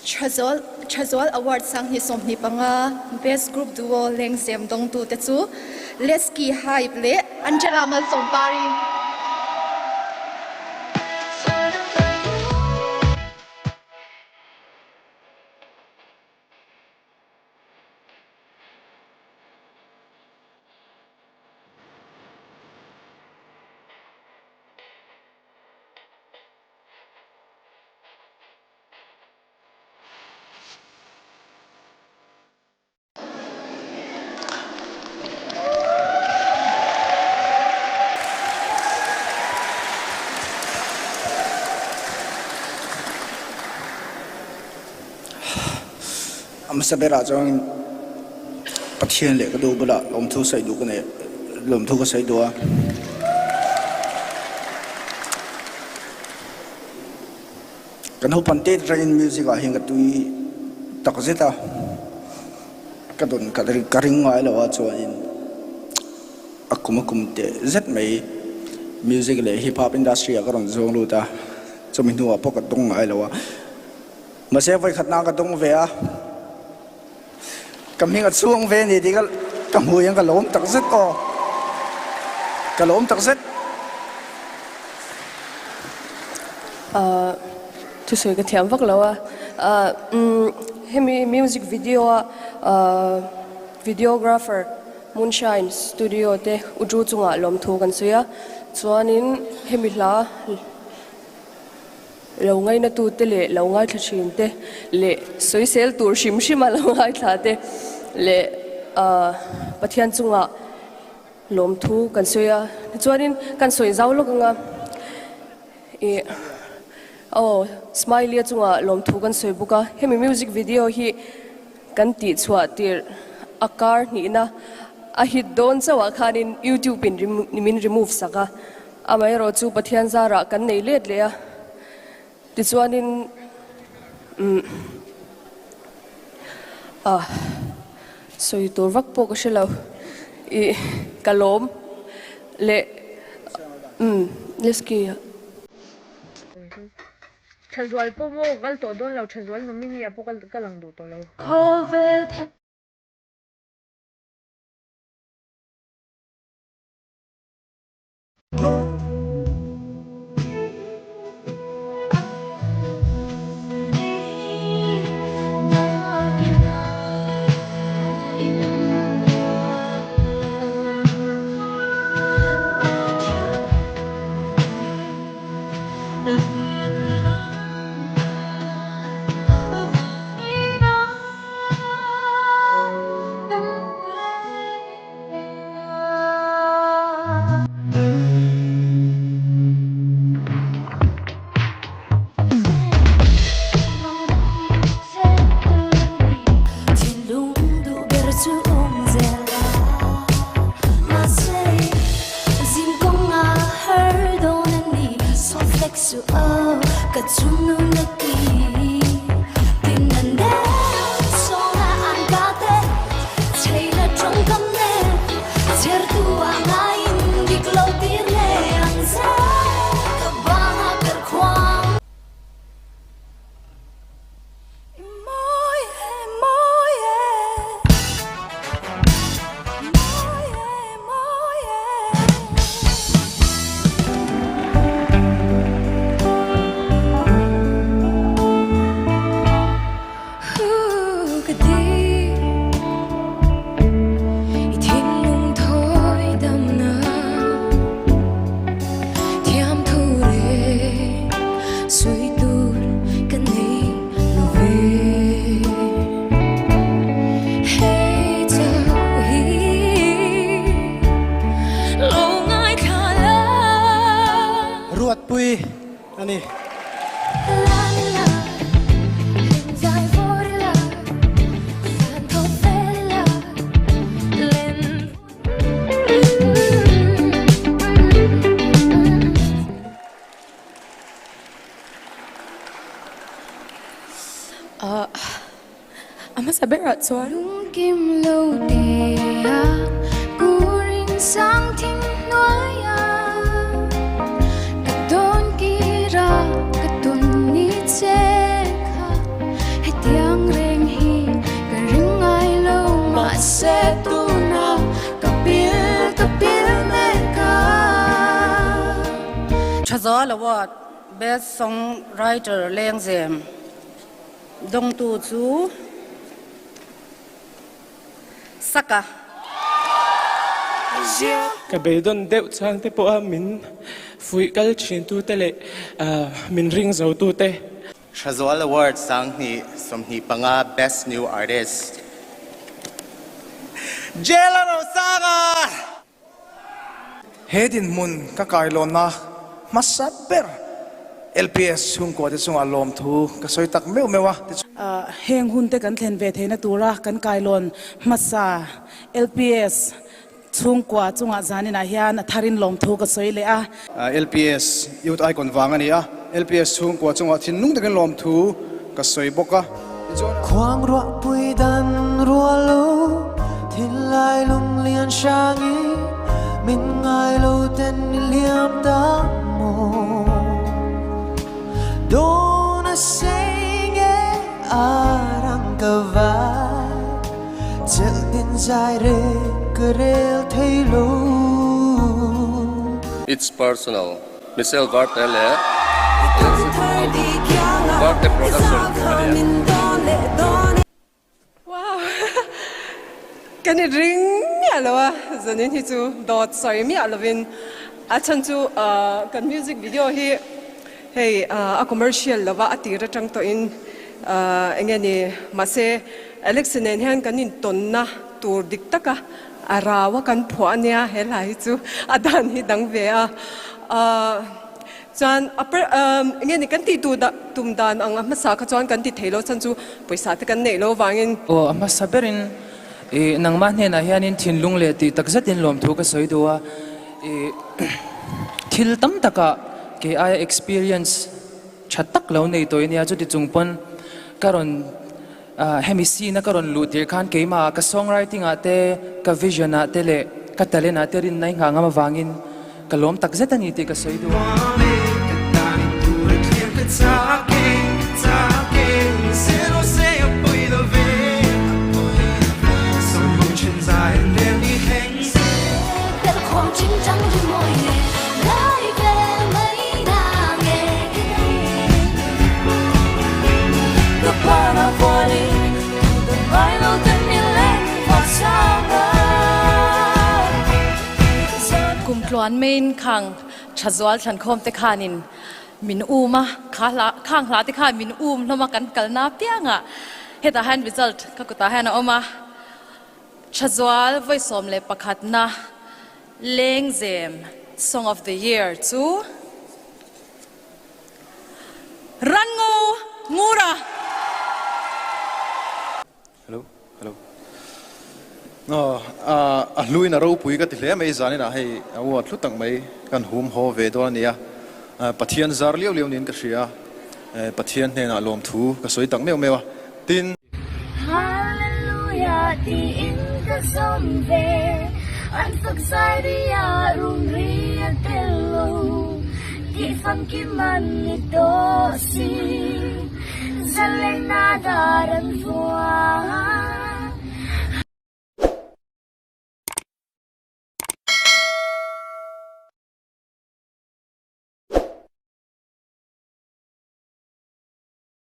Thazual Thazual Award 2025 Best Group Duo Lengzem dongtute chu Lesky Hype leh Angela Malsawmpari. A hmasa berah chuan Pathian leh ka nu bulah lawmthu sawi duh ka nei lawmthu ka sawi duh a. Ka naupang te atangin music ah hian ka tui tak zet a, ka dawn ka ring ngai lo a chuanin a kum a kum teh zet mai music leh hip hop industry ah ka rawn zawng lut a, chumi hnuah pawh ka dawng ngai lo a, mahse vawikhatna ka dawng ve a, ka hming a chhuang ve a ni tih ka hmuh hian ka lawm tak zet aw, ka lawm tak zet. Thusawi ka thiam vak lo a, hemi music video a videographer Moonshine studio te u Drew chungah lawmthu kan sawi a, chuanin hemi hla lo ngaina tu te leh lo ngaithla thin te leh sawisel tur hrim hrim a lo ngaithla te leh Pathian chungah Lawmthu kan sawi a, tichuanin kan sawi zau lawk ang a, ih aw Smiley-a chungah lawmthu kan sawi bawk a, hemi music video hi kan tih chhuah tirh a kar hnihna a hit dawn chauh ah khanin YouTube in min remove sak a, amaherawh chu Pathian zarah kan nei let leh a, tichuanin umm ah. Sawi tur vak pawh ka hre lo. Ih, ka lawm leh umm Lesky. Thazual pawh maw kal tawh dawn lo, Thazual nominee ah pawh ka lang duh tawh lo. Khawvel Ruatpui a ni. A hmasa berah chuan. Lungkim lo te a kurin sang thing hnuai a ka dawn kira ka tun ni che kha heti. Thazual Award, Best Song Writer Lengzem dawngtu chu Saka. Ka beidawn deuh chang te pawha min fuih kal thin tute leh min ring zo tute. Thazual Award 2025 Best New Artist Jela Rosanga! He dinhmun ka kailawnna hmasa ber LPS chhungkua te chungah lawmthu ka sawi tak meuh meuh a. Heng hun te kan thlen ve theihna tura kan kailawn hmasa LPS chhungkua chungah zaninah hian a tharin lawmthu ka sawi leh a. LPS Youth Icon vang a ni a, LPS chhungkua chungah thinlung takin lawmthu ka sawi bawk a. Khuang ruahpui dan rual lo, thinlai lunglian hrangin min ngai lo ten i liam ta maw? Dawn a sei nge a rang ka vai, chelh tin zai rek ka rel thei lo. It's personal. Michelle Varte leh Varte Production a ni a. Wow! Kan i ring miah lo a, zanin hi chu dawt sawi miah lovin a chhan chu kan music video hi hei a commercial lova a tir atang tawhin enge ni mahse Alex-a nen hian kan intawnna tur dik taka A rau a kan phuah a nia he hla hi chu a dan hi dang ve a. Chuan a per enge ni kan tih duh tum dan ang a hmasa kha chuan kan ti thei lo chhan chu pawisa te kan neih lo vangin. Aw a hmasa berin i nangmah hnenah hianin thinlung leh tih tak zetin lawmthu ka sawi duh a, i thil tam takah kei aia experience tha tak lo nei tawh i nia chuti chung pawn ka rawn Hemi scene a ka rawn luh tir khan keimah ka songwriting ah te, ka vision ah te leh ka talent ah te rinna i nghah ngam avangin ka lawm tak zet a ni tih ka sawi duh a. Kumtluan main khang Thazual thlankhawm te khanin min um a, kha hla khang hla te khan min um hlawm a kan kalna piangah hetah hian result ka kutah hian a awm a, Thazual vawi 11 na Lengzem Song of the Year chu Ranngo Ngura. Hello hello Aw a hluin a ropui ka ti hle mai zaninah hei a uat hlu tak mai kan hum haw ve dawn a nia Pathian zar liau liau niin ka hria Pathian hnenah lawmthu ka sawi tak meuh meuh a tin Hallelujah tiin ka zawm ve An fak zai ri a rum ri a tel lo Tih famkim an ni tawh si Zalena dar an vuah.